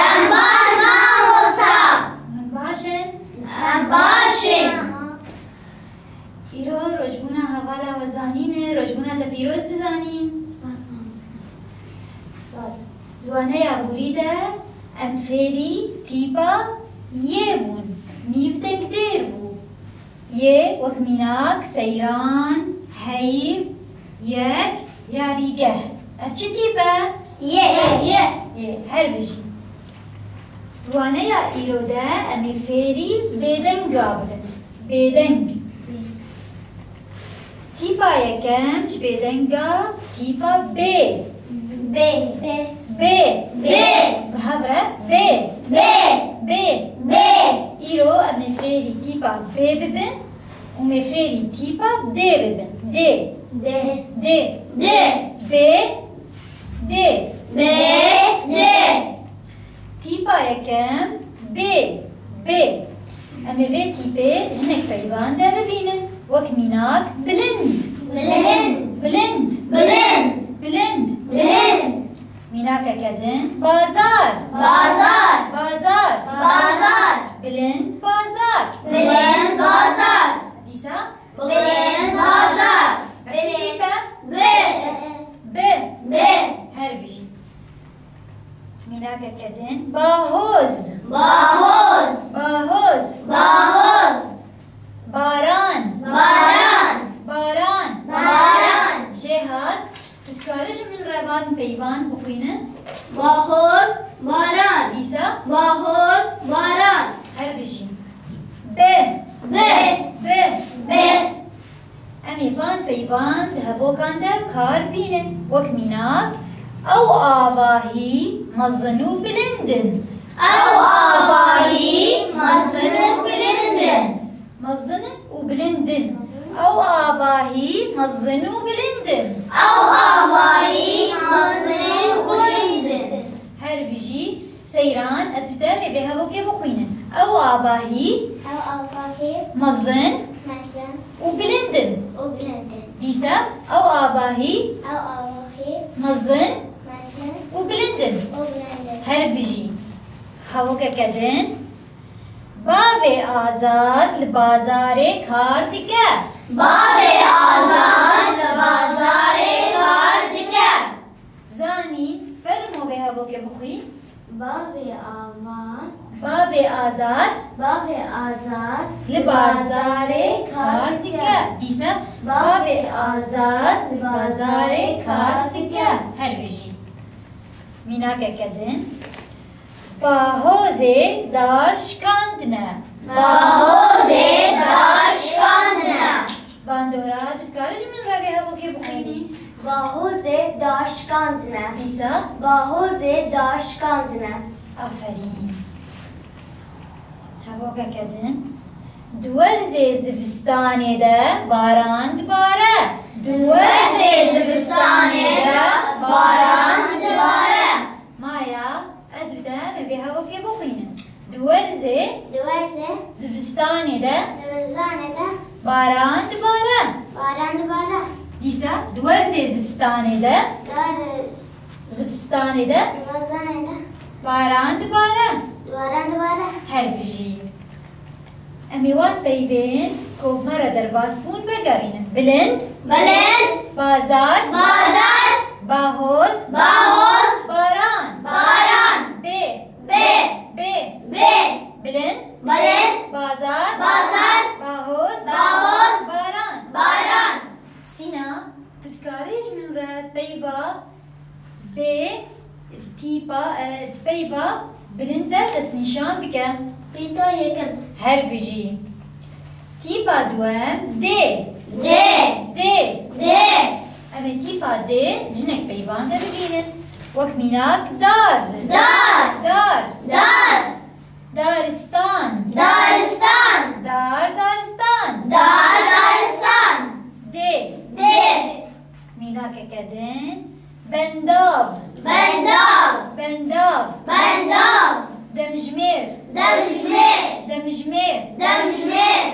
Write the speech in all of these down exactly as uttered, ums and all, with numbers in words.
Em baş in mamosta. Hûn baş in? Em baş in. Îro rojbûna hevala we zanîn e, rojbûna te pîroz bizanîn. Spas mamosta. Spas. Di waneya borî de em fêrî tîpa yê bûn. Nîv dengdêr bû. Yê wek mînak, seyran, heyv, yek, yarîgeh. Ev çi tîp e? Yê, yê. Yê, her bijî. Di waneya îro de em ê fêrî bêdenga bibin. Bêdeng. Tîpa yekem ji bêdenga tîpa bê. Bê. Bê. Bê. Bê. Bi hev re bê. Bê. Bê. Bê. Îro em ê fêrî tîpa bê bibin û em ê fêrî tîpa dê bibin. Dê. Dê. Dê. Dê. Bê. Dê. Bê. Dê. Tîpa yekem bê. Bê. Em ê vê tîpê di hinek peyvan de bibînin. Wek mînak bilind. Bilind. Bilind. Bilind. Bilind. Bilind. Mînakeke din bazar. Bazar. Bazar. Bazar. Bilind bazar. Bilind bazar. Dîsa? Bilind bazar. Ev çi tîp e? Bi. Bi. Bi. Her bijî. Mînakeke din. Bahoz. Bahoz. Bahoz. Bahoz. Baran. Baran. Baran. Baran. Jê hat. Tu dikarî ji min re van peyvan bixwîne? Bahoz, baran. Dîsa? Bahoz, baran. Her bijî. Bi. Bi. Bi. Bi. Em ê van peyvan di hevokan de kar bînin. Wek mînak, ew avahî mezin û bilind in. Ew avahî mezin û bilind in. Mezin in û bilind in. Ew avahî mezin û bilind in. Ew avahî mezin û bilind in. Her bijî. Seyran, ez û te em ê vê hevokê bixwînin. Ew avahî. Ew avahî. Mezin. Mezin. Û bilind in. Û bilind in. Dîsa ew avahî. Ew avahî. Mezin. Mezin. Û bilind in. Û bilind in. Her bijî. Hevokeke din. Bavê Azad li bazarê kar dike. Bavê Azad li bazarê kar dike. Zanî, fermo vê hevokê bixwî. Bavê Avan. Bavê Azad. Bavê Azad. Li bazarê kar dike. Dîsa, bavê Azad li bazarê kar dike. Her bijî. Mînakeke din. Bahozê dar şikandine. Bahozê dar şikandine. Bandora, tu dikarî ji min re vê hevokê bixwînî? Bahozê dar şikandine. Dîsa? Bahozê dar şikandine. Aferîn. Hevokeke din. Di werzê zivistanê de baran dibare. Di werzê zivistanê de baran dibare. Maya, ez û te em ê vê hevokê bixwînin. Di werzê Di werzê zivistanê de zivistanê de baran dibare. Baran dibare. Dîsa di werzê zivistanê de Di werzê zivistanê de zivistanê de baran dibare. Baran dibare. Her bijî. Em ê wan peyvên ku bi me re derbas bûn vegerînin. Bilind. Bilind. Bazar. Bazar. Bahoz. Bahoz. Baran. Baran. Bê. Bê. Bê. Bê. Bilind. Bilind. Bazar. Bazar. Bahoz. Bahoz. Baran. Baran. Sîna, tu dikarî ji min re peyva Bê, tîpa, e, peyva bilind de destnîşan bike. Peyva yekem. Her bijî. Tîpa duwem, dê. Dê. Dê. Dê. Em ê tîpa dê di hinek peyvan de bibînin. Wek mînak, dar. Dar. Dar. Dar. Daristan. Daristan. Dar, daristan. Dar, daristan. Dê. Dê. Mînakeke din. Bendav. Bendav. Bendav. Bendav. Demjimêr. Demjimêr. Demjimêr. Demjimêr.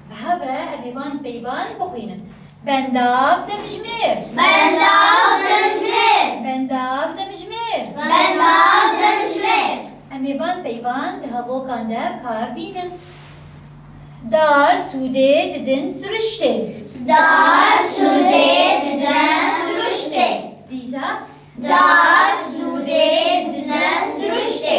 Bi hev re em ê van peyvan bixwînin. Bendav demjimêr. Bendav demjimêr. Bendav demjimêr. Bendav demjimêr. Em ê peyvan di hevokan de bi kar bînin. Dar sûdê didin siruştê. Dar sûdê didine siruştê. Dîsa. Dar sûdê didine siruştê.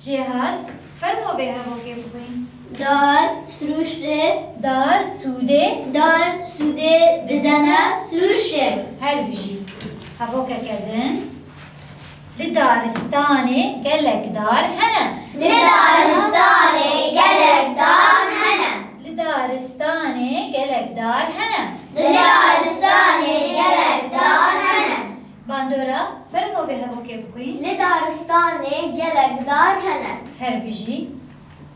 Jêhat, fermo vê hevokê bixwîn. Dar siruştê. Dar sûdê. Dar sûdê didene siruştê. Her bijî. Hevokeke din. Li daristanê gelek dar hene. Li daristanê gelek dar hene. Li daristanê gelek dar hene. Li daristanê gelek dar hene. Bandora, fermo vê hevokê bixwîn. Li daristanê gelek dar hene. Her bijî.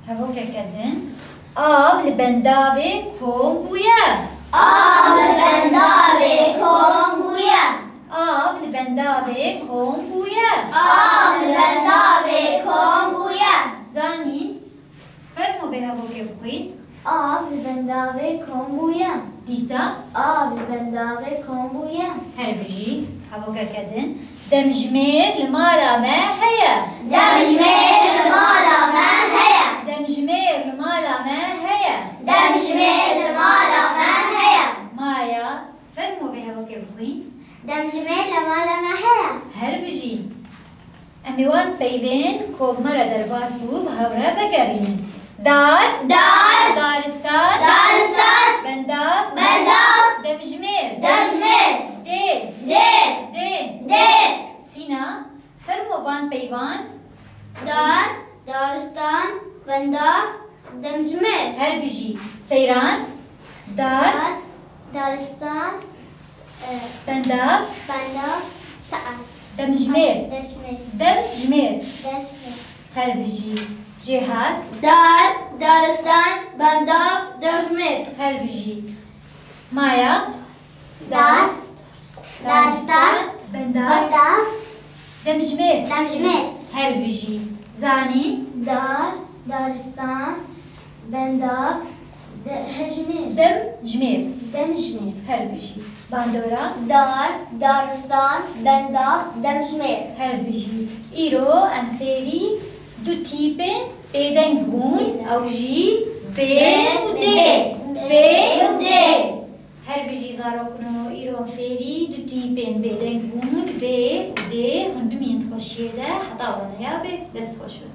Hevokeke din. Av li bendavê kom bûye. Av li bendavê kom bûye. Av li bendavê kom bûye. Av li bendavê kom bûye. Zanîn, fermo vê hevokê bixwîn. Av li bendavê kom bûye. Dîsa. Av li bendavê kom bûye. Her bijî. Hevokeke din. Demjimêr li mala me heye. Demjimêr li mala me heye. Demjimêr li mala me heye. Demjimêr li mala me heye. Maya, fermo vê hevokê bixwîn. Demjimêr li mala me heye. Her bijî. Em ê wan peyvên ku bi me re derbas bû, bi hev re vegerînin. Dar. Dar. Daristan. Daristan. Bendav. Bendav. Demjimêr. Demjimêr. Dê. Dê. Dê. Dê. Sîna, fermo van peyvan. Dar, daristan, bendav, demjimêr. Her bijî. Seyran. Dar. Dar, daristan, e, Bendav. Bendav, saet. Demjimêr. Demjimêr. Demjimêr. Demjimêr. Her bijî. Jêhat. Dar, daristan, bendav, demjimêr. Her bijî. Maya. Dar. Daristan. Bendav. Bendav. Demjimêr. Demjimêr. Her bijî. Zanîn. Dar, daristan, bendav, de-, hejimêr. Demjimêr. Demjimêr. Her bijî. Bandora. Dar, daristan, bendav, demjimêr. Her bijî. Îro em fêrî du tîpên bêdeng bûn, ew jî bê û dê. Bê û dê. Her bijî zarokno, îro em fêrî du tîpên bêdeng bûn, bê û dê, hûn bimînin di xweşiyê de, heta waneya bê, dest xweş bin.